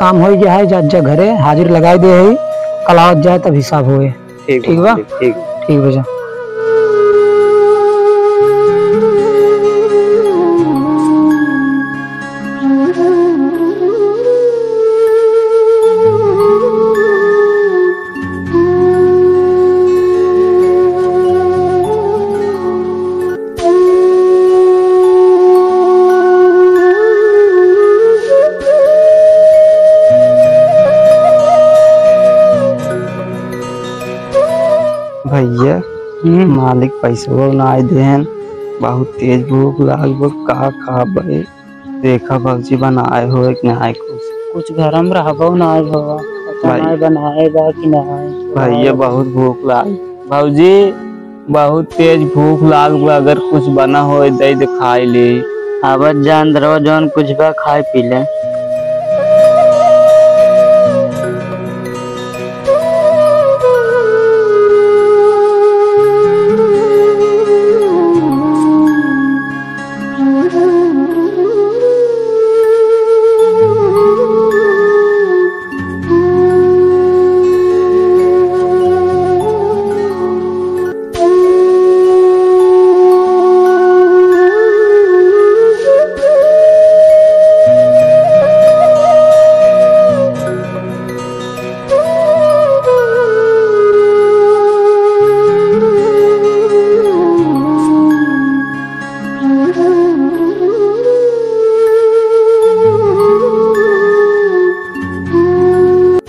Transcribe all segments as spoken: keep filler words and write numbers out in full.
काम होइ गया है, जा, जा घरे हाजिर लगाइ दे है, कल आवत जाए तब हिसाब होए। ठीक ठीक बा? बा? ठीक। ठीक बा, जा। भइया, हम्म। मालिक पैसवो नाइ देहेन, बहुत तेज भूख लाग बा, का खाबे? देखा भौजी बनाए होए कि नाइ कुछ। कुछ घर में रहबो नाइ होवा, पता भाई। नाइ बनाए बा कि नाइ। भइया बहुत भूख लाग। भौजी बहुत तेज भूख लाग बा, अगर कुछ बना होए दे दे खाए ले। आवत जा अंदरवा जौन कुछ बा खाए पी ले।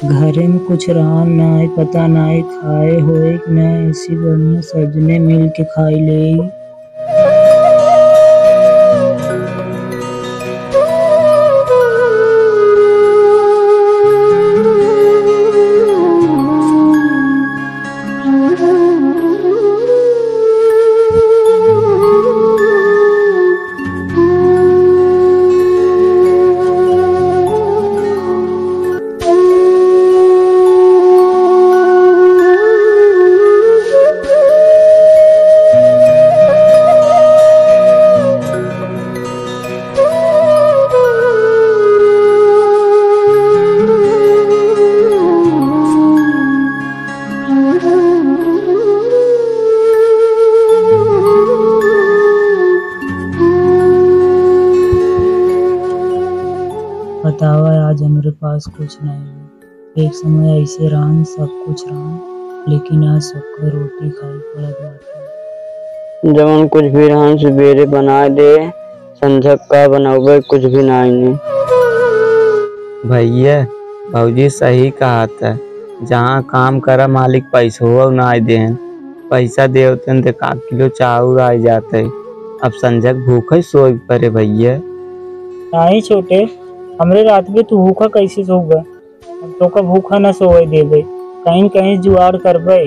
घरे में कुछ रहन नाई, पता नाई खाए होए कि नाई, ऐसी बढ़िया सजने मिल के खाई ले। बतावा, आज हमरे पास कुछ नहीं है। एक समय ऐसे रहन, सब कुछ रहन, लेकिन आज सबका रोटी खाई पड़त बाटे। जवन कुछ भी रहन, सुबेरे बनाए दे, संझक का बनौबे, कुछ भी नाई ने। भइया, भौजी सही कहत है, जहाँ काम करा मालिक पैसो नाई देहन, पैसा देवतन त का किलो चाउर आइ जात है, अब संझक भूखे सोए परे भइया। नाई छोटे, हमरे रात में तू भूखा कैसे सोबे? हम तोका भूखा न सोवे देबे, कहीं न कहीं जुगाड़ करबे।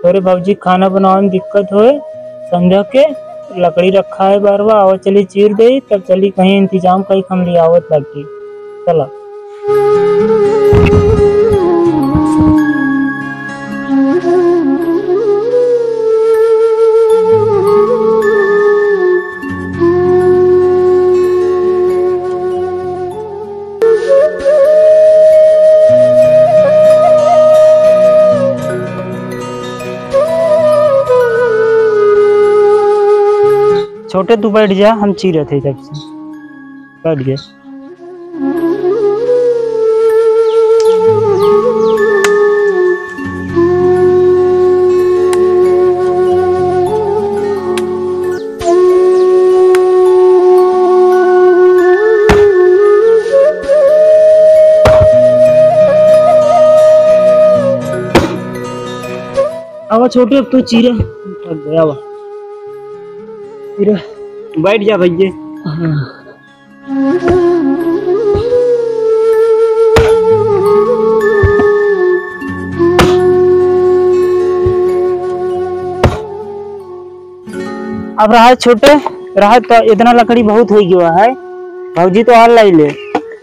तोरे भौजी खाना बनावे में दिक्कत होए, संझा के लकड़ी रखा है बहरवा, आवा चली चीर देई, तब चली कहीं इंतजाम कई हम ले आवत बाटी। चला। छोटे, तू बैठ जा, हम चीरत है तब से। बैठ जा। आवा छोटे, अब तू चीरा। थक गया, आवा। चीरा। बैठ जा भैया। हाँ। अब रहा छोटे, रहा तो इतना लकड़ी बहुत हो गया है। भौजी तो हाल लाई ले।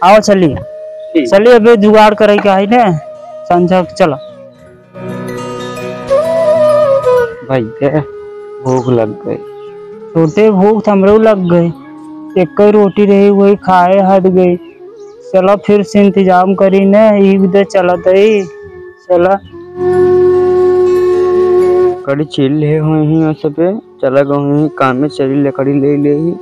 आओ चली। ठीक। चली, अबे जुगाड़ करे का है ने। संझा के चला। भैया, भूख लग गई। छोटे, भूख तो हमरो लग गई। एक ही रोटी रही, वही खाए हट गई। चला फिर से इंतजाम करी ने, ई भी दे चलत हई। चला। कड़ी चिल है होई ही सबे, चला गई ही काम में, चली लकड़ी ले ले ही।